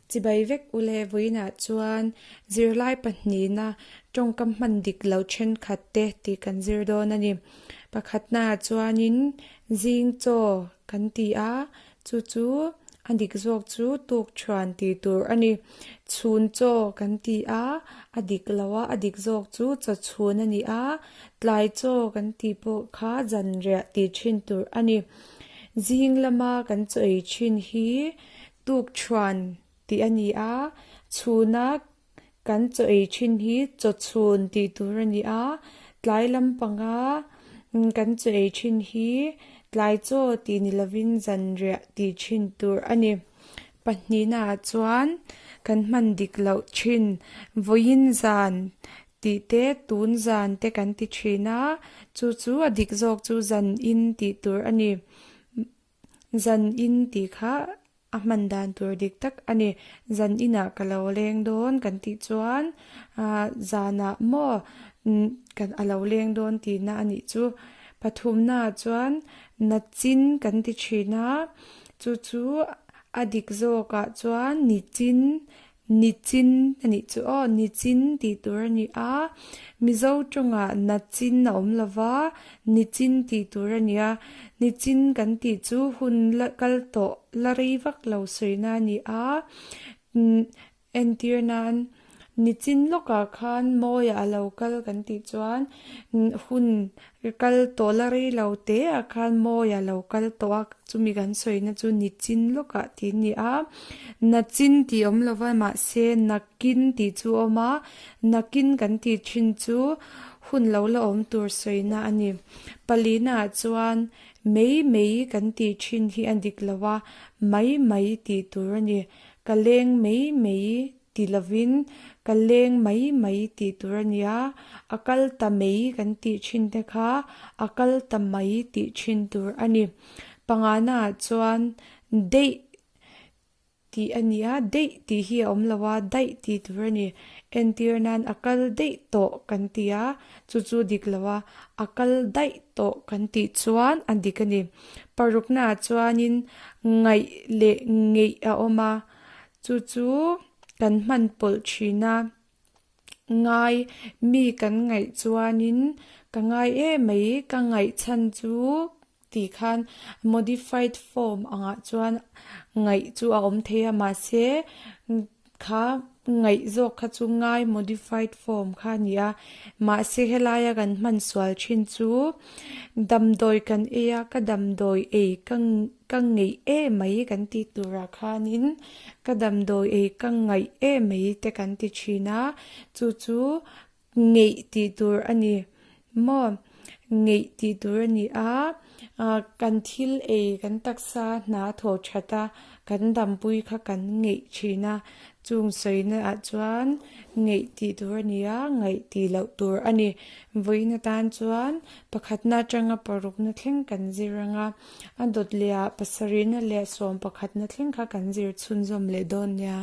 Chibai vek ule vawiinah chuan zirlai pahnihna tawngkam hman dik lo thenkhat te tih kan zir dawn a ni. Pakhatnaah chuanin zing chaw kan ti a, chu chu a dik zawk chu tuk thuan tih tur a ni. Chhun chaw kan ti a, a dik lo a, a dik zawk chu chaw chhun a ni a, tlai chaw kan tih pawh kha zanriah tih thin tur a ni. Zing lama kan chaw ei thin hi tuk thuan tih a ni a, chhuna kan chaw ei thin hi chaw chhun tih tur a ni a, tlai lampanga kan chaw ei thin hi tlai chaw tih ni lovin zanriah tih thin tur a ni. Pahnihnaah chuan kan hman dik loh thin vawiin zan tih te tun zan te kan ti thin a, chu chu a dik zawk chu zan in tih tur a ni. Zan in tih kha a hman dan tur dik tak a ni. Zan inah ka lo leng dawn kan tih chuan ah zanah maw kan a lo leng dawn tihna a nih chu. Pathumnaah chuan nachin kan ti thin a, chu chu a dik zawkah chuan nichin Nichin a nih chu aw, nichin tih tur a ni a, Mizo tawngah nachin a awm lo va, nichin tih tur a ni a, nichin kan tih chu hun la kal tawh la rei vak lo sawina a ni a, entir nan nichin lawkah khan mawiah a lo kal kan tih chuan hun kal tawh la rei lo te ah khan mawiah a lo kal tawh a. Chumi kan sawina chu nichin lawkah tih a ni a, nachin tih awm lova mahse nakin tih chu a awm a, nakin kan tih thin chu hun lo la awm tur sawina a ni. Palinaah chuan mei mei kan tih thin hi a dik lo a, mai mai tih tur a ni. Ka leng mei mei ti lovin ka leng mai mai tih tur a nia, a kal ta mai kan tih thin te kha a kal ta mai tih thin tur a ni. Panganaah chuan deih tih a ni a, deih tih hi a awm lo a, daih tih tur a ni. Entir nan a kal deih tawh kan ti a, chu chu dik lo a, a kal daih tawh kan tih chuan a dik a ni. Paruknaah chuanin ngaih leh ngeih a awm a. Chu chu kan hman pawlh thin a, ngai mi kan ngaih chuanin ka ngai em mai, ka ngaih chhan chu tih khan modified form angah chuan ngaih chu a awm thei a mahse kha ngaih zawk kha chu ngai modified form kha a ni a, mahse helaia kan hman sual thin chu damdawi kan ei a, ka damdawi ei ka. Ka ngeih em mai kan tih turah khanin ka damdawi ei ka ngaih em mai te kan ti thin a, chu chu ngeih tih tur a ni maw? Ngeih tih tur a ni a, kan thil ei kan taksa hna thaw that a, kan dampui kha kan ngeih thin a, Chung sawina ah chuan ngeih tih tur a ni a, ngaih tih loh tur a ni. Vawiin atan chuan pakhatna atanga parukna thleng kan zir ang a, a dawt leh ah pasarihna leh sawm pakhatna thleng kha kan zir chhunzawm leh dawn nia.